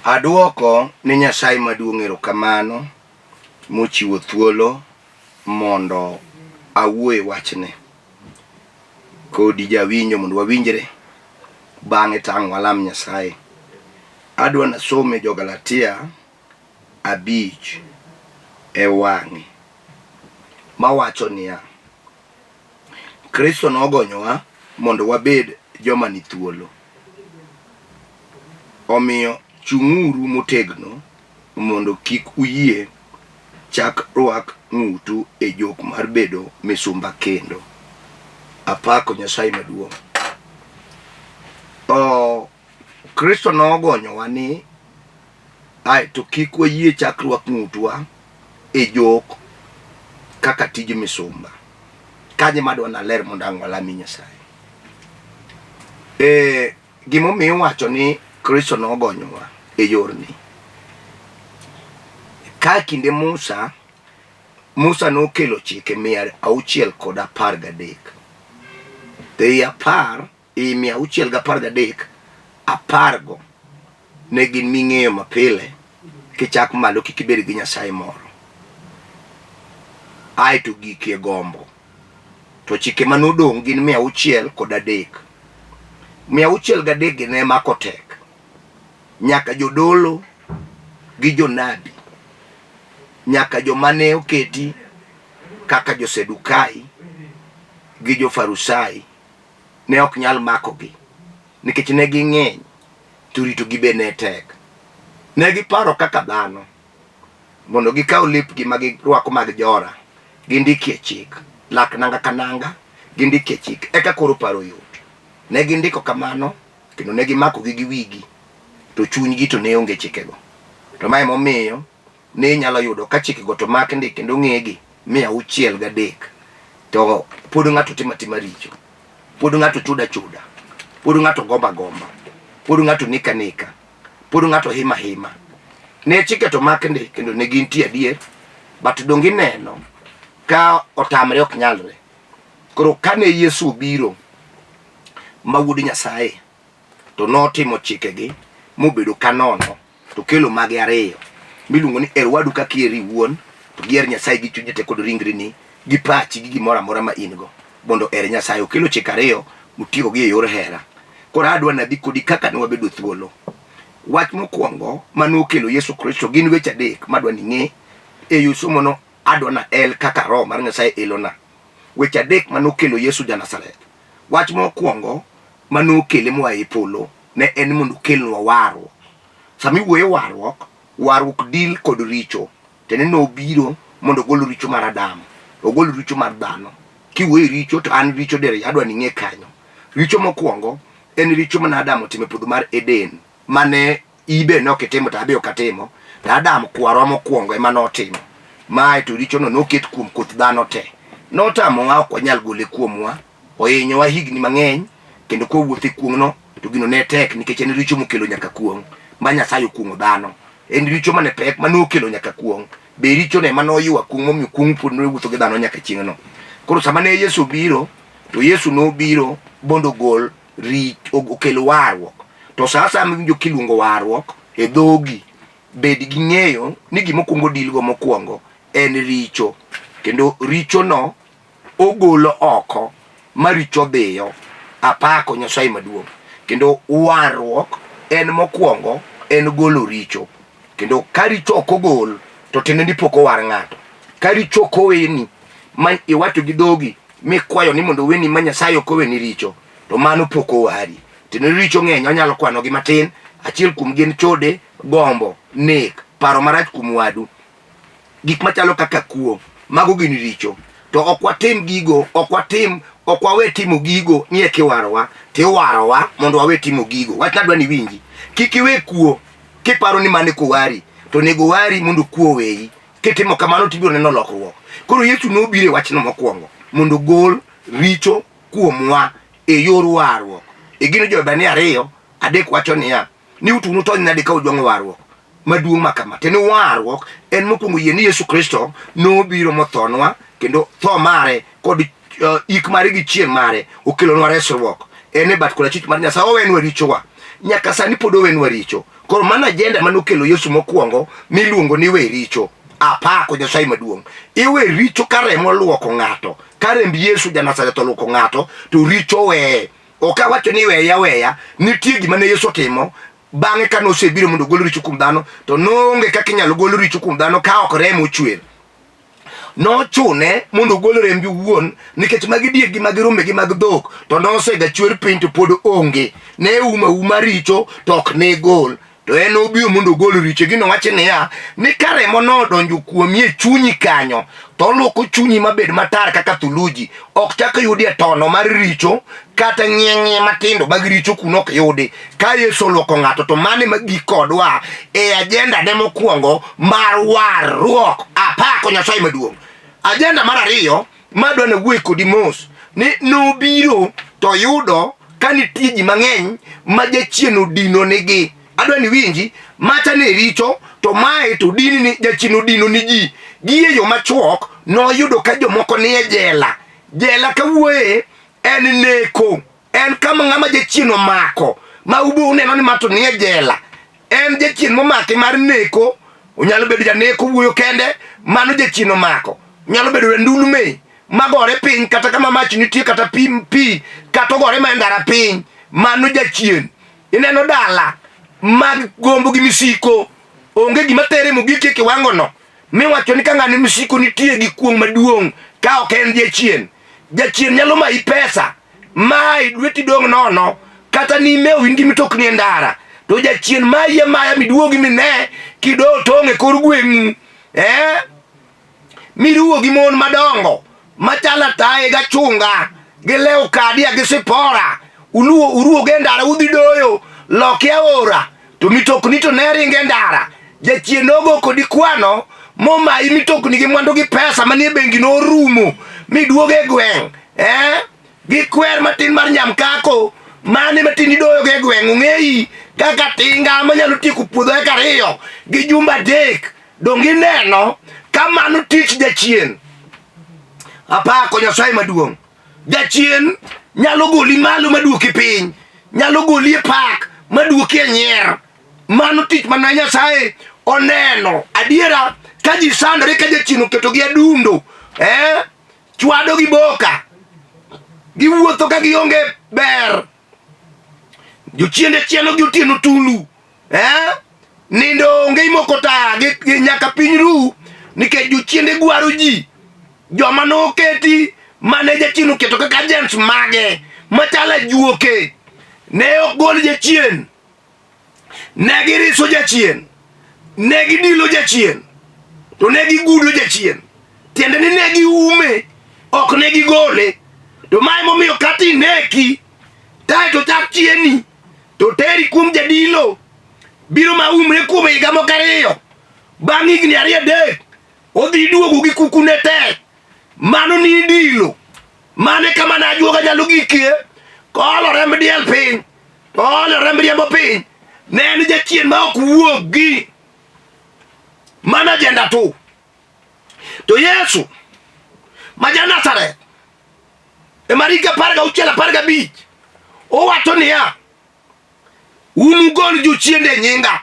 Aduoko ni Nyasaye maduong' erokamano mochiwo thuolo mondo awuo e wachne kodi jawinjo mondo wawinjre bang'e to ang' walam Nyasaye. Adwa nasome jo-Galatia 5 e wang'e mawacho niya, Kristo nogonyowa mondo wabed joma ni thuolo. Omiyo chung'uru motegno mondo kik uyie chak rwak ng'utu e jok mar bedo misumba kendo. Apako Nyasaye maduong'. O Kristo nogonyowa ni ae to kik wayie chak rwak ng'utwa e jok kaka tij misumba. Kanye madwa naler mondo ang' walami Nyasaye. E, gimomiyo iwacho ni Kristo nogonyowa e yorni. Ka kinde Musa, Musa nokelo chike 613. To ei apar, ei 613, apargo ne gin ming'eyo mapile kichak malo kik ibed gi Nyasaye moro. Ae to gikie gombo. To chike ma nodong' gin 603. 603 gi ne mako tek. Nyaka jodolo gi jonabi, nyaka joma ne oketi kaka jo-Sedukai gi jo-Farusai ne ok nyal makogi nikech ne ging'eny to ritogi be ne tek. Ne giparo kaka dhano mondo gikaw lepgi ma girwako mag jora gindikie chik, lak nanga ka nanga gindikie chik, eka koro paro yot. Ne gindiko kamano kendo ne gimakogi gi wigi to chunygi to ne onge chikego. To mae momiyo ne inyalo yudo ka chikego to mak ndi kendo ng'egi 603 to pod ng'ato timo atima richo, pod ng'ato chuda chuda, pod ng'ato gomba gomba, pod ng'ato nika nika, pod ng'ato hima hima. Ne chike to mak ndi kendo ne gintie adier, but donge ineno ka otamre ok nyalre. Koro kane Yesu obiro ma wuod Nyasaye to notimo chikegi mobedo kanono to kelo mage ariyo miluongo ni her wadu kaka iheri iwuon to gi her Nyasaye gi chunyi te kod ringrini gi pachi gi gimoro amora ma in go mondo her Nyasaye. Okelo chike ariyo motieko gi e yor hera. Koro adwa nadhi kodi kaka ne wabedo thuolo. Wach mokwongo mane okelo Yesu Kristo gin weche adek madwa ni ing'e e yo somono adwa na el kaka Roho mar Nyasaye elona. Weche adek mane okelo Yesu ja Nazareth. Wach mokwongo mane okele moa e polo ne en mondo okelnwa warruok. Sama iwuoyo warruok, warruok deal kod richo. Tiende ni nobiro mondo ogol richo mar Adam, ogol richo mar dhano. Kiwuoyo richo to an richo dere adwa ni ing'e kanyo. Richo mokwongo en richo mane Adam otimo e puodho mar Eden mane ibe ne ok itimo to abe ok atimo to Adam kwarwa mokwongo ema notimo. Mae to richono noket kuom koth dhano te. Notamowa ok wanyal gole kuomwa ohinyowa higni mang'eny kendo kowuotho e kuong'no to gino ne tek nikech en richo mokelo nyaka kuong' ma Nyasaye okuong'o dhano. En richo mane pek mane okelo nyaka kuong'. Be richo ne mane oywa kuong' momiyo kuong' pod ne wuotho gi dhano nyaka chieng'no. Koro sama ne Yesu obiro to Yesu nobiro mondo ogol richo okel warruok. To sa asaya miwinjo kiluongo warruok e dhogi bed gi ng'eyo ni gima okwongo dilgo mokwongo en richo kendo richono ogolo oko ma richo dhiyo. Apako Nyasaye maduong'. Kendo warruok en mokwongo en golo richo. Kendo ka richo ok ogol to tiende ni pok owar ng'ato. Ka richo ok oweni ma iwacho gi dhogi mikwayo ni mondo oweni ma Nyasaye ok oweni richo to mano pok owari. Tiende ni richo ng'eny wanyalo kwanogi matin. Achiel kuom gi en chode, gombo, nek, paro marach kuom wadu. Gik machalo kaka kuo, mago gin richo. To ok watim gigo, ok watim, ok wawe timo gigo ni eka iwarowa, to iwarowa mondo wawe timo gigo. Wachna adwa ni iwinji. Kik iwe kuo kiparo ni mano eka owari, to onego owari mondo kuo oweyi. Kitimo kamano to ibiro neno lokruok. Koro Yesu nobiro e wachno mokwongo mondo ogol richo kuomwa e yor warruok. E gino Jo-Hibrania 2 3 wacho niya, ni utu unutony nade ka ujwang'o warruok maduong' ma kama. Tiende ni warruok en mokwongo yie ni Yesu Kristo nobiro mothonwa kendo tho mare kod ik mare gi chier mare okelonwa resruok. En e bat korachwich mar Nyasaye, owenwa richowa. Nyaka sani pod owenwa richo. Koro mano ajenda mane okelo Yesu mokwongo miluongo ni we richo. Apako Nyasaye maduong'. Iwe richo ka remo luoko ng'ato. Ka remb Yesu ja Nazareth oluoko ng'ato to richo weye. Ok awacho ni weye aweya, nitie gima ne Yesu otimo bang'e ka nosebiro mondo ogol richo kuom dhano to noonge kaka inyalo gol richo kuom dhano ka ok remo ochwer. Nochune mondo ogol rembe owuon nikech magi diek gi mag rombe gi mag dhok to nosega chwer piny to pod onge. Ne uma uma richo to ok ne gol. To en obiro mondo ogol richo. Gino wacho niya, ni ka remo nodonjo kuomi e chunyi kanyo, to oluoko chunyi mabed matar kaka thuluji. Ok chak yudie tono mar richo kata ng'ie ng'ie matindo mag richo kuno ok yudi. Ka Yesu oluoko ng'ato to mano ema gik kodwa e ajenda ne mokwongo mar warruok. Apako Nyasaye maduong'. Ajenda mar ariyo madwa nawuoye kodi mos ni nobiro to yudo ka nitie ji mang'eny ma jachien odino nigi. Adwa ni winji, macha ne richo to mae to dini ni jachien odino ni ji. Gi e yo machuok noyudo ka jomoko nie jela. Jela kawuoye en neko. En kama ng'ama jachien omako ma ubo uneno ni ma to nie jela. En jachien momake mar neko, onyalo bedo janeko wuoyo kende, mano jachien omako. Onyalo bedo randulme magore piny kata kama mach nitie kata pi pi kata ogore ma e ndara piny, mano jachien. Ineno dala mag gombo gi misiko, onge gima tere mogik e kiwango no miwacho ni ka ng'ani misiko nitie gi kuong' maduong' ka ok en jachien. Jachien nyalo mayi pesa mayi lweti dong' nono kata nimewo in gi mitokni e ndara to jachien mayi amaya miduogi mine kido tong' e kor gweng'u eh? Miruwo gi mon madongo machalo ataye gachunga gi lew kadia gi sipora uluwo uruwo go e ndara udhi doyo loki aora to mitokni to ne ringo e ndara jachien nogo kodi kwano momayi mitokni gi mwandu gi pesa manie bengi norumo miduogo e gweng' eh? Gi kwer matin mar nyamkako mane matin idoyo go e gweng' ong'eyi kaka tinga manyalo tieko puodho eka ariyo gi jumba adek. Donge ineno ka mano tich jachien? Apako Nyasaye maduong'. Jachien nyalo goli malo maduoki piny, nyalo goli e pak maduoki e nyier. Mano tich mana Nyasaye oneno. Adiera ka ji sandore ka jachien oketogi adundo, eh? Chwado gi boka, giwuotho ka gionge ber. Jochiende chielo gi otieno tulu, eh? Nindo onge imoko taya gi nyaka piny ru nikech jochiende gwaro ji. Joma noketi mane jachien oketo kaka agents mage machalo ajuoke ne ok gol jachien, ne giriso jachien, ne gidilo jachien, to ne gigudo jachien. Tiende ni ne giume, ok ne gigole. To mae momiyo kata ineki kae to chak chieni to teri kuom jadilo biro ma umre kuom higa moko ariyo bang' higni ariyo adek odhi duogo gi kuku ne tek mano ni dilo mane kama ne ajuoga nyalo gikie koolo remb diel piny to oolo remb riembo piny ne en jachien ma ok wuogi mano ajenda tu to Yesu ma ja Nazareth e Mariko 16 15 owacho niya unugol jochiende e nyinga.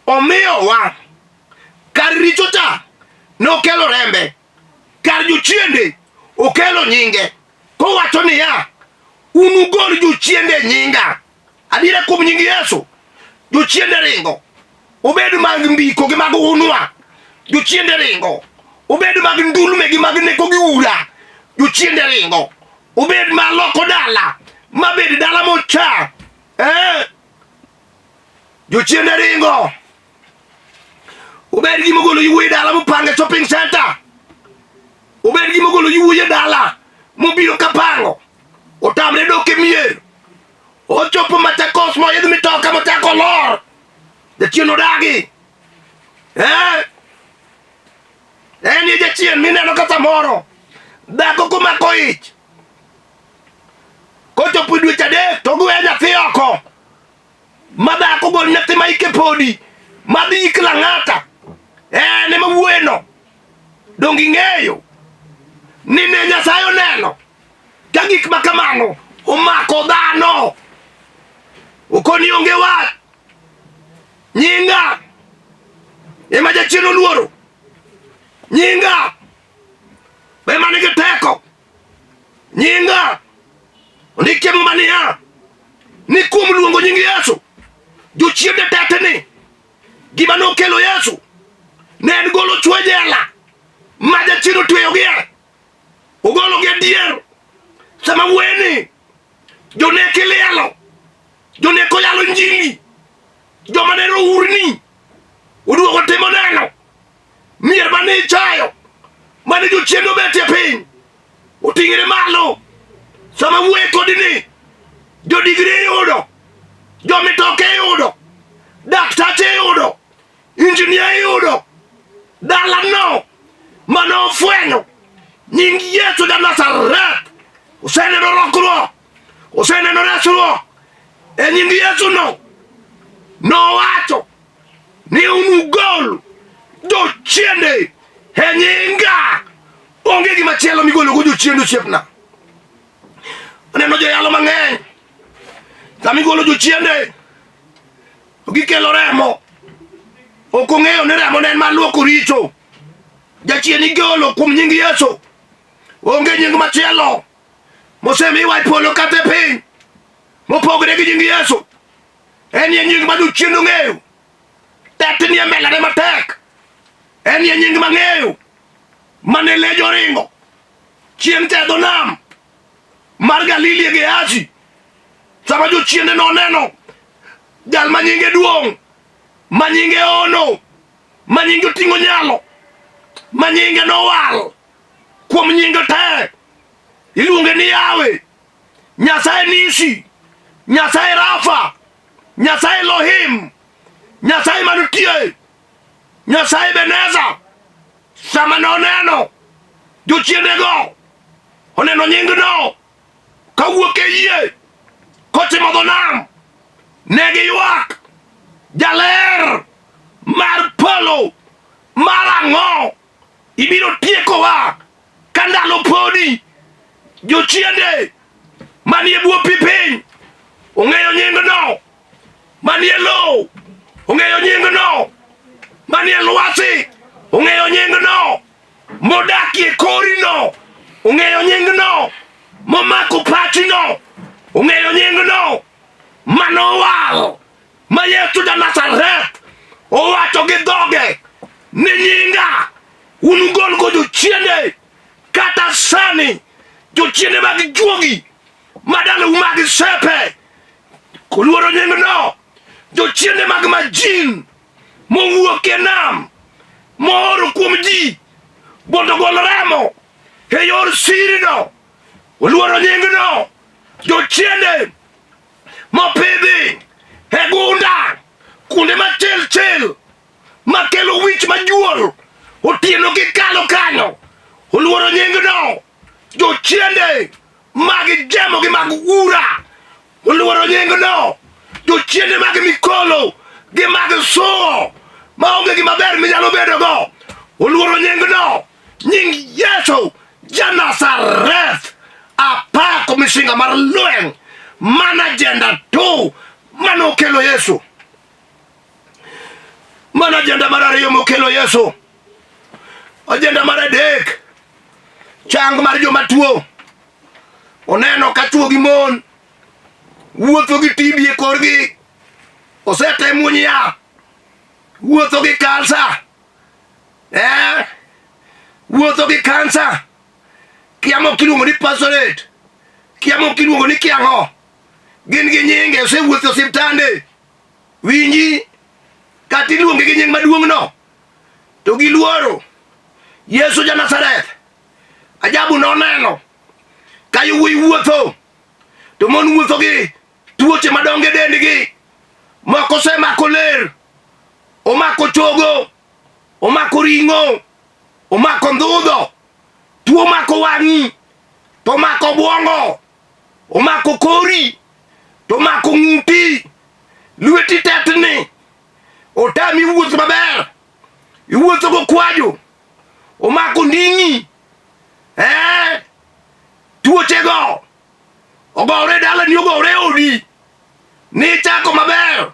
Omiyowa kar richo cha nokelo rembe, kar jochiende okelo nyinge, kowacho niya, unugol jochiende e nyinga. Adiera kuom nying Yesu, jochiende ringo, obed mag mbiko gi mag unwa, jochiende ringo, obed mag ndulme gi mag neko gi ura, jochiende ringo, obed ma loko dala, mabed dala mocha, eh? Jochiende ringo, obed gima ogolo yuoyo e dala mopango e shopping center, obed gima ogolo yuoyo e dala mobiro kapango, otamre dok e mier, ochopo Machakos moidh mitoka mochako lor, jachien odagi eh? En e jachien mineno ka samoro dhako komako ich kochopo dweche adek to giweyo nyathi oko ma dhako gol nyathi ma ike podi ma dhi ik lang'ata en ema wuoyeno donge ing'eyo ni ne Nyasaye oneno ka gik ma kamano omako dhano okoni onge wach. Nyinga ema jachien oluoro. Nyinga ema nigi teko. Nyinga ondikie Muma niya ni kuom luongo nying Yesu jochiende tetni. Gima nokelo Yesu ne en golo chwo e jela ma jachien otweyogie. Ogologi adier. Sama wuoyeni jonek ilielo, jonek oyalo injili, joma ne rourni oduogo timo neno, mier mane ichayo mane jochiende obetie piny oting're malo. Sama wuoye kodi ni jodigri iyudo, jomitoke iyudo, daktache iyudo, injinia iyudo, dalano mane ofwenyo nying Yesu ja Nazareth oseneno lokruok, oseneno resruok e nying Yesu no. Nowacho ni unugol jochiende e nyinga. Onge gima chielo migologo jochiende osiepna. Aneno joyalo mang'eny sama igolo jochiende gikelo remo. Ok ong'eyo ni remo ne en mar luoko richo. Jachien igolo kuom nying Yesu. Onge nying machielo mosemiwa e polo kata e piny mopogre gi nying Yesu. En e nying ma jochien ong'eyo. Tetni e mbelene matek. En e nying mang'eyo mane le joringo chieng' cha e dho nam mar Galili e Gehazi. Sama jochiende noneno jal ma nyinge duong', ma nyinge ono, ma nyinge oting'o nyalo, ma nyinge nowal kuom nyinge te, iluonge ni Yawe, Nyasaye Nisi, Nyasaye Rafa, Nyasaye Elohim, Nyasaye mantie, Nyasaye Beneza. Sama noneno jochiendego, oneno nyingno kawuok e yie kochimo dho nam, ne giywak, Jaler mar polo, mar ang'o ibiro tiekowa ka ndalo podi? Jochiende manie bwo pi piny ong'eyo nyingno, manie lowo ong'eyo nyingno, manie lwasi ong'eyo nyingno, modakie korino ong'eyo nyingno, momako pachino ong'eyo nyingno, manowal ma Yesu ja Nazareth owacho gi dhoge ni nyinga unugolgo jochiende. Kata sani jochiende mag juogi madalau mag sepe koluoro nyingno, jochiende mag majin mowuok e nam mooro kuom ji mondo ogol remo e yor sirino oluoro nyingno, jochiende mopidhi e gunda kuonde machil chil makelo wich majuol otieno gikalo kanyo oluoro nyingno, jochiende mag jemo gi mag ura oluoro nyingno, jochiende mag mikolo gi mag suo maonge gimaber minyalo bedogo oluoro nyingno, nying Yesu ja Nazareth. Apako misinga mar lweny mana ajenda tu manokelo Yesu, mana ajenda mar ariyo mokelo Yesu. Ajenda mar adek, chang mar joma tuo. Oneno ka chuo gi mon wuotho gi TB e korgi, osetem muony yath, wuotho gi kansa, wuotho gi kansa, kia moko iluongo ni pastorate, kia moko iluongo ni kiang'o, gin gi nyinge, osewuotho e osiptande, winji kata iluonge gi nying maduong' no to giluoro Yesu ja Nazareth. Ajabu noneno ka yowuoyi wuotho to mon wuotho gi tuoche madongo e dendgi, moko osemako ler, omako chogo, omako ring'o, omako ndhudho, tuo omako wang'i, to omako obwongo, omako kori, to omako ng'uti, lweti tetni, otami wuoth maber, iwuotho gokwaju, omako nding'i, tuochego ogore dalani, ogore odi, nichako maber.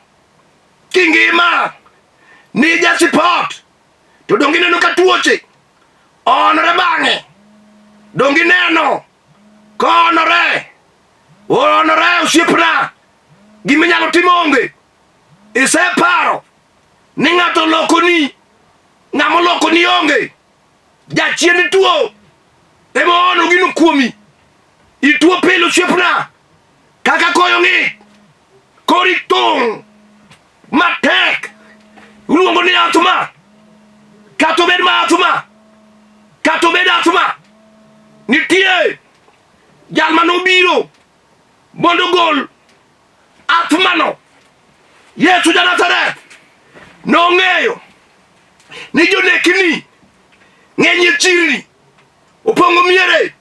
Kingima ni jasipot to donge ineno ka tuoche onore bang'e? Donge ineno konore onore osiepna? Gima inyalo timo onge. Iseparo ni ng'ato olokoni, ng'ama olokoni onge. Jachien tuo ema oono gino kuomi. Ituo pile osiepna kaka koyo ng'ich kori tung' matek iluongo ni athma kata obed ma athma kata obed athma nitie jal mane obiro mondo ogol athmano Yesu ja Nazareth nong'eyo ni jonekni ng'eny e chirni opong'o miere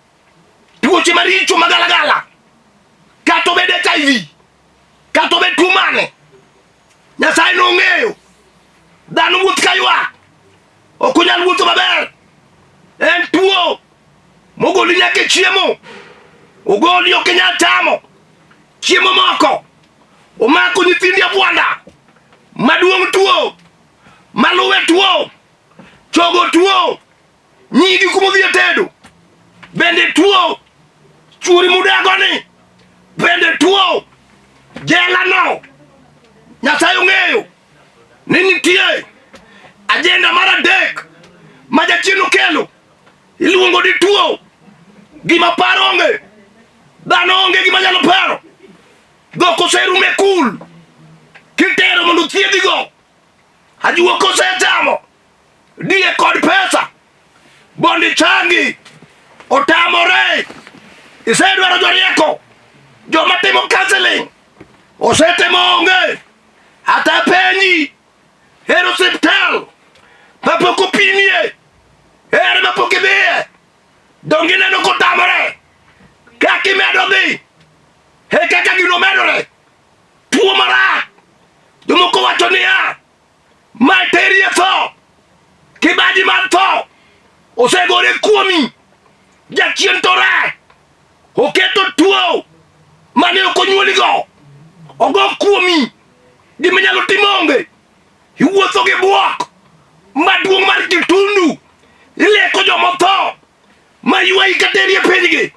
tuoche maricho magalagala kata obed HIV kata obed tuo mane Nyasaye nong'eyo dhano wuoth ka ywak ok onyal wuotho maber en tuo mogoli nyaka e chiemo ogoli ok inyal chamo chiemo moko omako nyithindi abwanda maduong' tuo maluwe tuo chogo tuo nyigi kuma odhi e tedo bende tuo chuori mudagoni bende tuo jela no Nyasaye ong'eyo ni nitie ajenda mar adek ma jachien okelo iluongo ni tuo gima paro onge dhano onge gima nyalo paro dhok oserumo e kul kitero mondo othiedhigo ajuoka osechamo die kod pesa mondo ichangi otamore isedwaro jorieko joma timo counseling osetemo onge hata penji ero osiptal mapok opimie ere mapok idhiye donge ineno kotamore kaka imedo dhi e kaka gino medore tuo marach jomoko wacho niya ma teri e tho kibaji mar tho osegore kuomi jachien to rach oketo tuo mane ok onyuoligo ogo kuomi gima inyalo timo onge iwuotho gi bwok maduong' mar kitundu ileko jomotho ma ywayi kateri e pinygi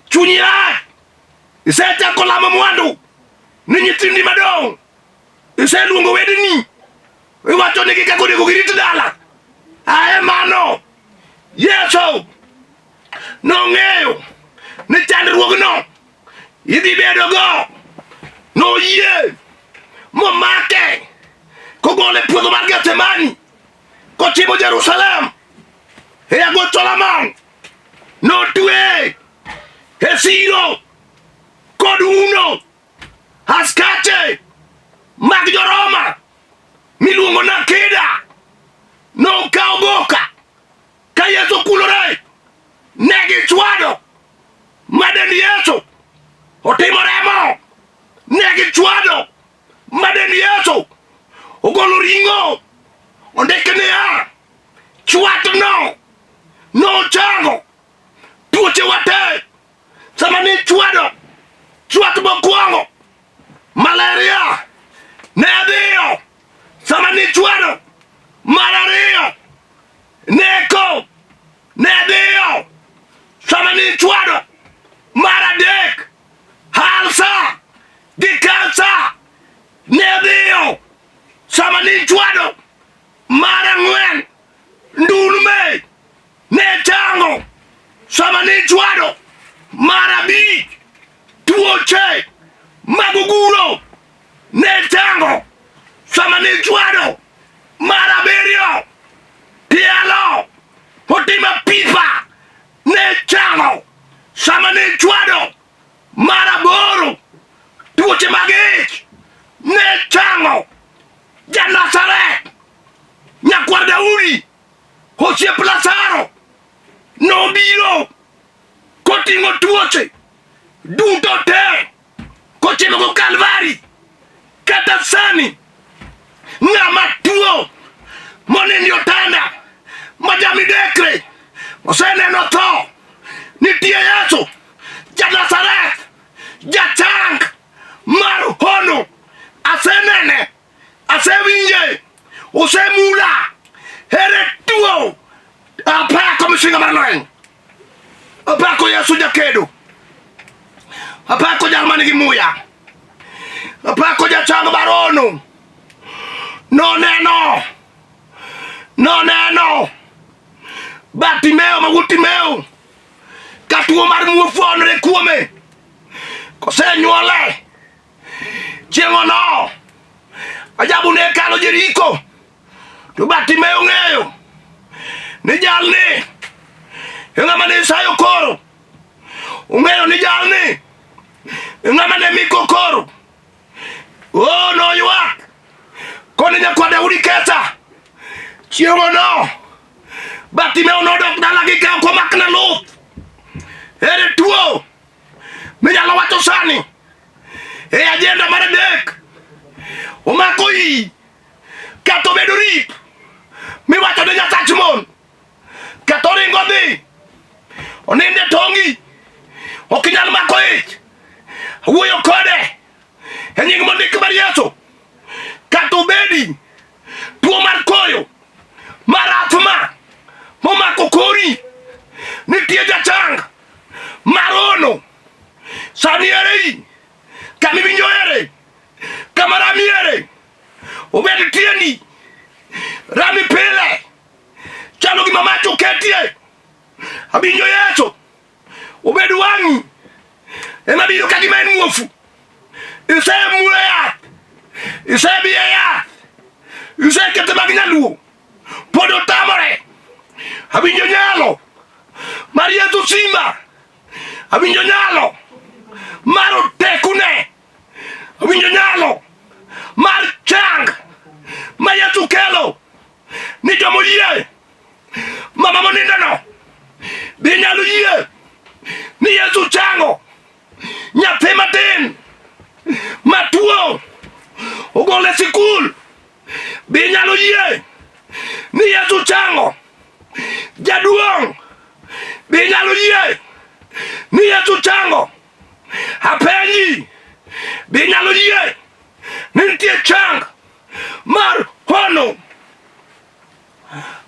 chunyi rach isechako lamo mwandu ni nyithindi madong' iseluongo wedeni iwacho nigi kaka onego girit dala ae mano Yesu nong'eyo ni chandruogno idhi bedogo noyie momake kogole puodho mar Gethsemani kochimo Jerusalem e agoch Solomon notwe e siro kod uno askache mag jo-Roma miluongo ni Akida nokawo boka ka Yesu okulore ne gichwado ma dend Yesu otimo remo ne gichwado ma dend Yesu ogolo ring'o ondik niya chwatno nochango tuoche wa te sama ni chwado chwat mokwongo malaria ne dhiyo sama ni chwado mar ariyo neko ne dhiyo sama ni chwado mar adek halsa gi kansa ne dhiyo sama ni chwado mar ang'wen ndulme ne chango sama ni chwado mar abich tuoche mag oguro ne chango sama ni chwado mar abiriyo tielo otimo pipa ne chango sama ne chwado mar aboro tuoche mag ich ne chango ja-Nazareth nyakwar Daudi osiep Lazaro nobiro koting'o tuoche duto te kochimogo Kalvari. Kata sani ng'ama tuo monindi otanda ma jamidekre oseneno tho, nitie Yesu ja Nazareth, jachang mar hono. Asenene. Asewinje, osemula. Ere tuo. Apako misinga mar lweny. Apako Yesu jakedo. Apako jal man gi muya. Apako jachang barono. Noneno. Noneno. Bartimeo ma wuod Timeo. Ka tuo mar muofu onre kuome. Kosenyuole. Chieng'ono. Ajabu ne kalo Jeriko. To Bartimeo ng'eyo ni jalni e ng'ama ne Isaya okoro. Ong'eyo ni jalni e ng'ama ne Mika okoro. Oh, noywak koni nyakwa Daudi ketha. Chieng'ono Bartimeo nodok dalagi ka ok omakne luth. Ere tuo minyalo wacho sani e ajenda mar adek omako iyi kata obedo rip miwacho ni nyasach mon kata oringo dhi oninde tongi ok inyal mako ich wuoyo kode e nying mondik mar Yesu kata obedi tuo mar koyo mar athma momako kori nitie jachang mar ono sani ere i kama iwinjo ere kama rami ere obed tiendi rami pile chalo gima mach oketie abinjo Yesu obed wang'i ema biro ka gima en muofu isemuro yath isebiye yath isekete mag nyaluo pod otamore awinjo nyalo mar Yesu simba awinjo nyalo mar otekune awinjo nyalo mar chang ma Yesu kelo ni joma oyie mama monindono be nyalo yie ni Yesu chango nyathi matin matuo ogol e sikul be nyalo yie ni Yesu chango jaduong' be nyalo yie ni Yesu chango apenji be nyalo yie ni nitie chang mar hono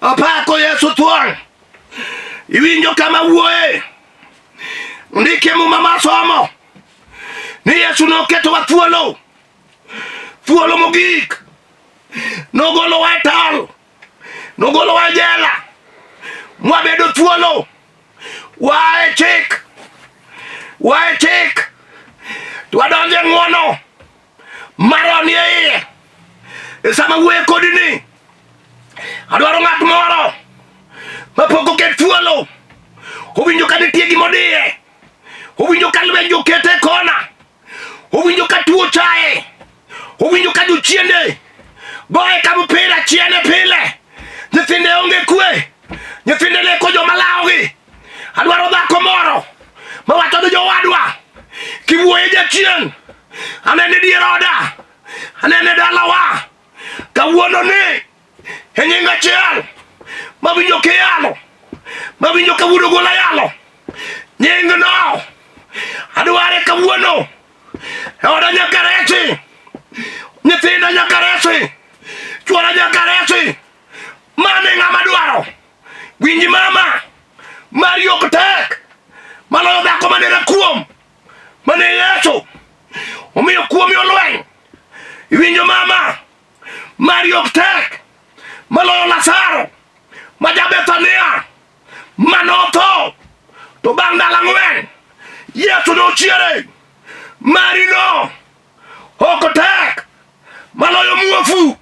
apako Yesu thuon iwinjo kama wuoye ndike muma masomo ni Yesu noketowa thuolo thuolo mogik nogolowa e tal nogolowa e jela mwabedo thuolo waa e chik waa e chik to wadonjo e ng'wono marwa ni e iye e sama wuoye kodi ni adwaro ng'at moro mapok oket thuolo owinjo ka nitie gima odiye owinjo ka lweny okete e kona owinjo ka tuo chaye owinjo ka jochiende goye ka mpira chiene pile nyithinde onge kwe nyithinde leko joma lawogi adwaro dhako moro mawacho ni jowadwa kiwuoye jachien anene dier oda anene dalawa kawuono ni e nying achiel mawinjo kiyalo mawinjo kawuono gola yalo nyingno adware kawuono e oda nyaka resi nyithinda nyaka resi chwora nyaka resi mane ng'ama dwaro winji mama mari ok tek maloyo dhako mane rakuom mane Yesu omiyo kuomi olweny iwinjo mama mari ok tek maloyo Lazaro ma ja-Bethania manotho to bang' ndalo ang'wen Yesu nochiere mari no ok tek maloyo muofu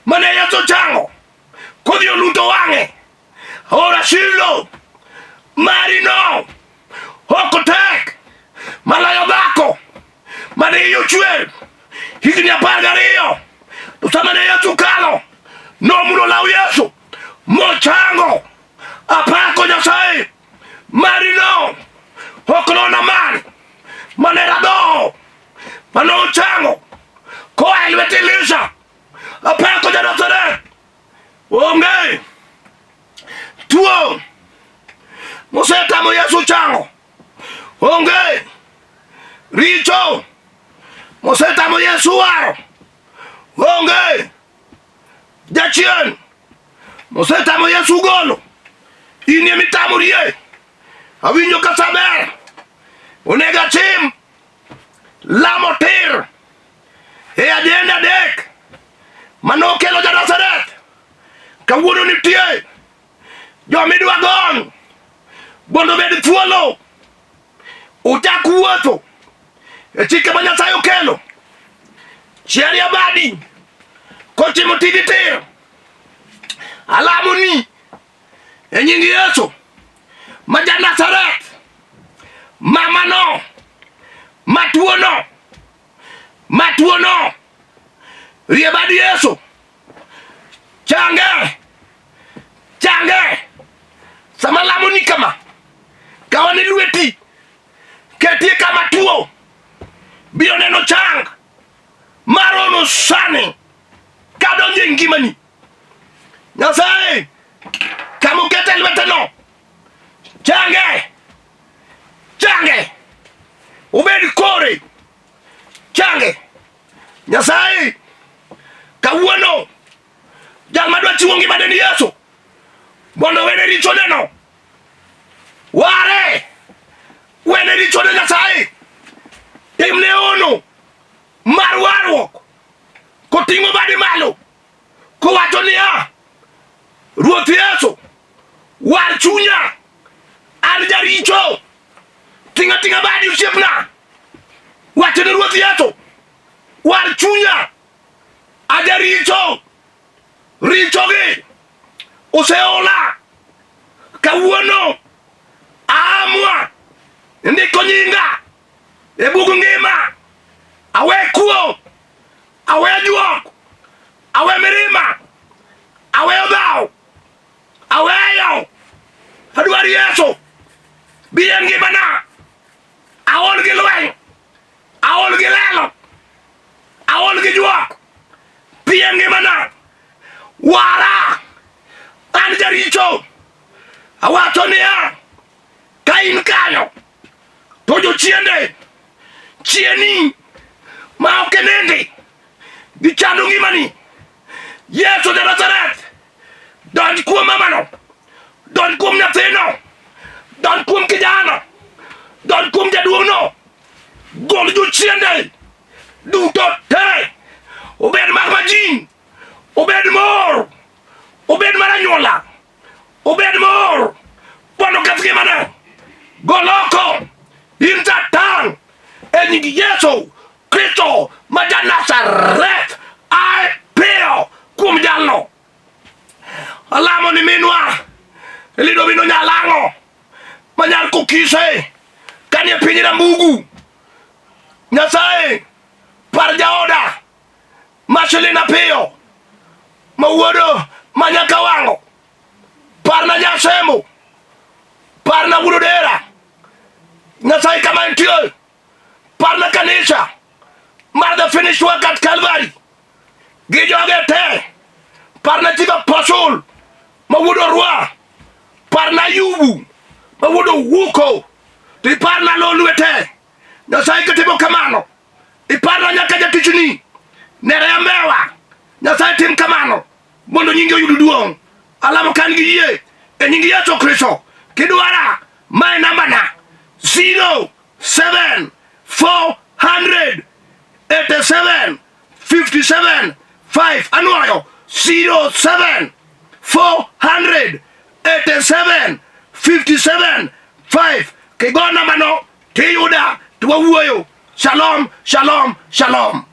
mane Yesu ochango kodhi oluto wang'e aora Shilo mari no ok tek maloyo dhako mane iye ochwer higni 12 to sama ne Yesu kalo nomulo law Yesu mochango apako Nyasaye mari no ok nona man mane radhoho mane ochango koa e lwet Elisha apako ja-Nazareth onge tuo mosetamo Yesu chango onge richo mosetamo Yesu waro. Onge jachien mosetamo Yesu golo. In ema itamorie. Awinjo ka saber. Onego atim lamo tir e ajenda adek manokelo ja Nazareth. Kawuono nitie joma idwa gony mondo obed thuolo uchak wuotho e chike ma Nyasaye okelo. Chieri abadi kotimo tiji tir. Alamoni e nying Yesu ma ja Nazareth, mamano matuono matuono, rie bad Yesu, change change. Sama lamoni kama, kawane lweti ketie kama tuo biro neno chang marono sani kadonjo e ngimani. Nyasaye kama okete lweteno change change obed kore change. Nyasaye kawuono jal madwa chiwo ngimane ni Yesu mondo owene richoneno ware wene richone Nyasaye timne hono mar warruok koting'o bade malo kowacho niya Ruoth Yesu war chunya an jaricho ting'a ting'a badi osiepna wacho ne Ruoth Yesu war chunya ajaricho richogi oseola kawuono aamua ndiko nyinga e bug ngima awe kuo awe juok awe mirima awe dhaw aweyo adwar Yesu bi e ngimana aol gi lweny aol gi lelo aol gi juok bi e ngimana wara an jaricho awacho niya ka in kanyo to jochiende chieni ma ok nindi gichando ngimani Yesu ja Nazareth donj kuom mamano donj kuom nyathino donj kuom kijana donj kuom jaduong'no gol jochiende duto te obed mar majin obed mor obed mar anyuola obed mor mondo oketh ngimane gol oko in Satan e nying Yesu Kristo ma ja Nazareth ae piyo kuom jalno. Alamo ni minwa Elido mino nyalang'o manyar kokise kanie piny Rambugu. Nyasaye par jaoda Marcelina piyo ma wuodo ma nyaka wang'o parna Nyasemo parna wuod Odera Nyasaye kama entie parna kanisa mar the finished work at Calvary gi joge te parna chief apostle ma wuod Orwa parna Ayubu ma wuod Owuko to iparna lolwete Nyasaye kitimo kamano iparna nyaka jatichni Nerea Mbewa Nyasaye tim kamano mondo nyingi oyud duong' alamo kan gi yie e nying Yesu Kristo kidwara mae nambana 0 7 400 87 57 5 anwoyo 07 400 87 57 5 kigo nambano tiyuda to wawuoyo. Shalom, shalom, shalom.